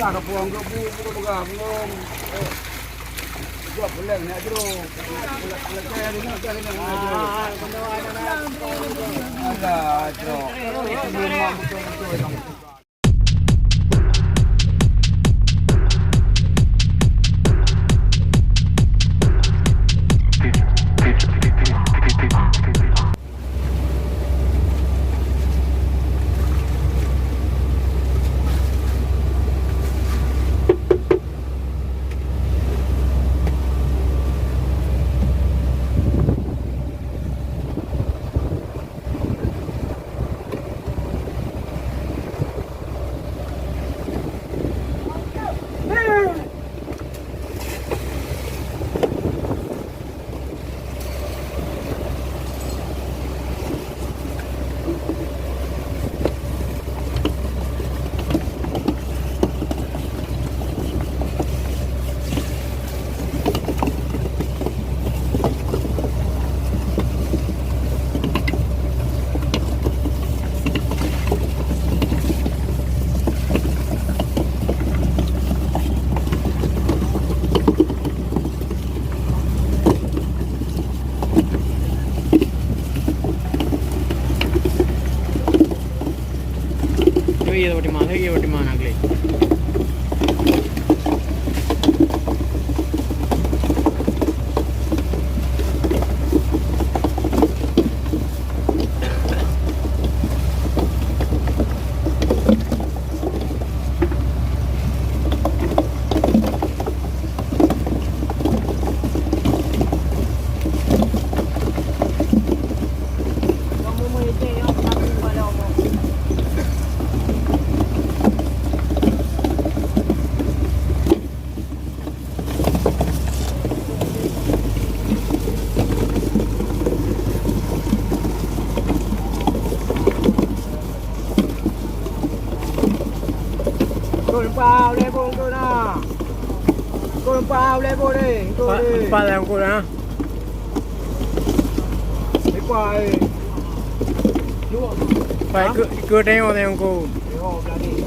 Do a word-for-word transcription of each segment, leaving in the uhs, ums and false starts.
Ka pulang, ka pulang, ka pulang. Ka pulang, nak jero. Alah, jero. Memang betul-betul. Yuk, iya, bagaimana? Iya, bagaimana, Glenn? Kon pau lé bông tu na. Kon pau lé bông ni. Kon ni. Empat lah kon na. Empat eh. Pai ke ke tengok tengok kon. Tengok belakang.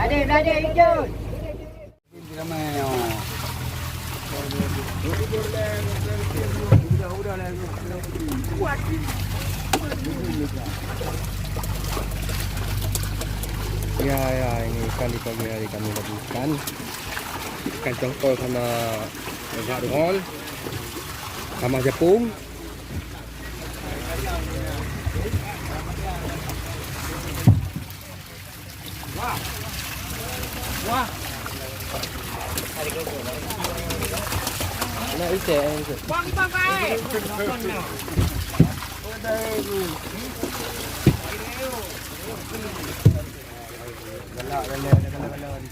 Belajar, belajar, Ijun. Ya, ya, ini ikan di pagi hari kami dapat ikan. Ikan congkol sama ikan ruhol. Sama japung. Wah. Wah. Nak icek, icek. Bang, bang, baik. Galak, galak, galak, galak.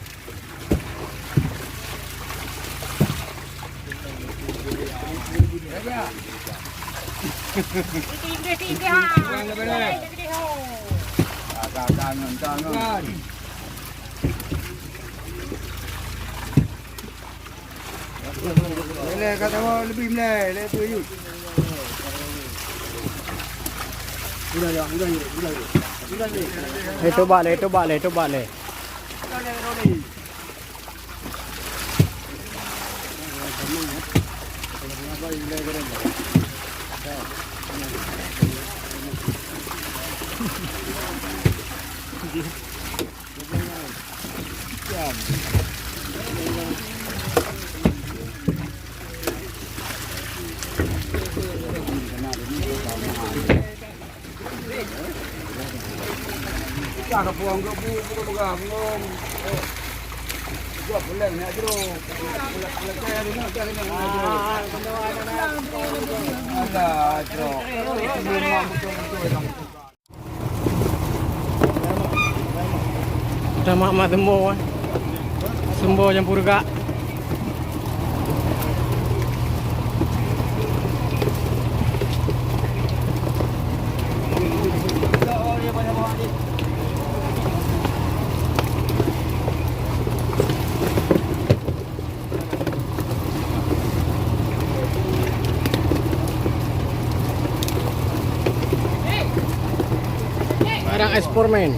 Lé, lé, ka tawa lebih mlai, lé tu, yuk. Udah, ya, udah, ya, udah, ya. Udah, ya. Eh, coba lé, coba lé, coba lé. Dah mak-mak sembo, eh. Sembo campur gak. Barang ekspor, men.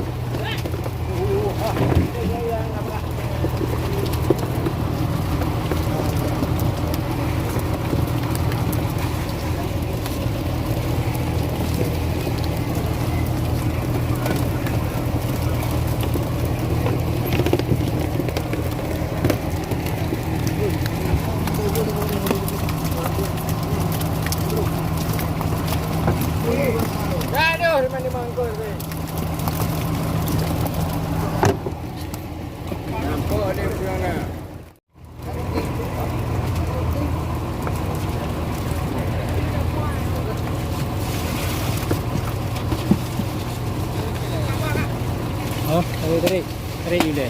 Aduh, di mana mangkuk ni? Nampak dia pulang ah. Oh, tarik, tarik. Tarik dulu.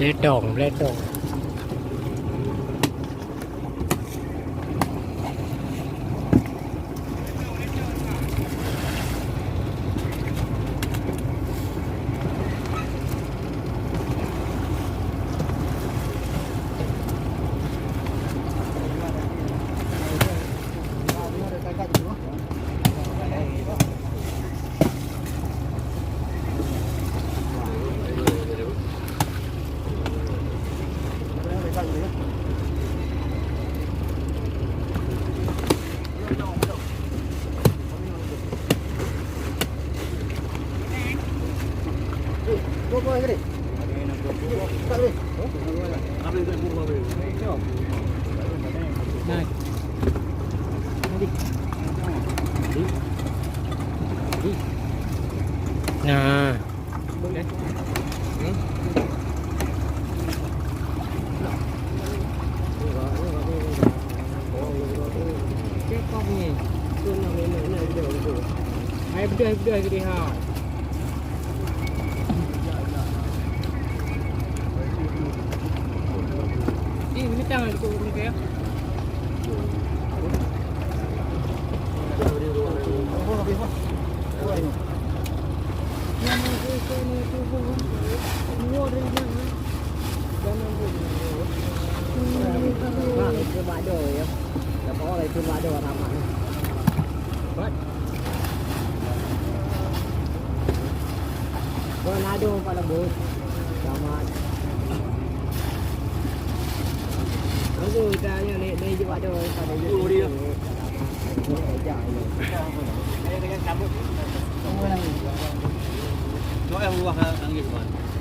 Bletong, bletong. Nah. Nah. Hai beudôh, hai beudôh, hai beudôh, ha. Ih, binatang ada kat rumah saya. Mak, itu mak do ya. Dah bawa itu mak do ramah. Buat. Ronaldo pada bos. Selamat. Bagus, kita ni, ni, ni juga ada pada dia. Selamat. Selamat. Doa yang Allah nangis, Bang.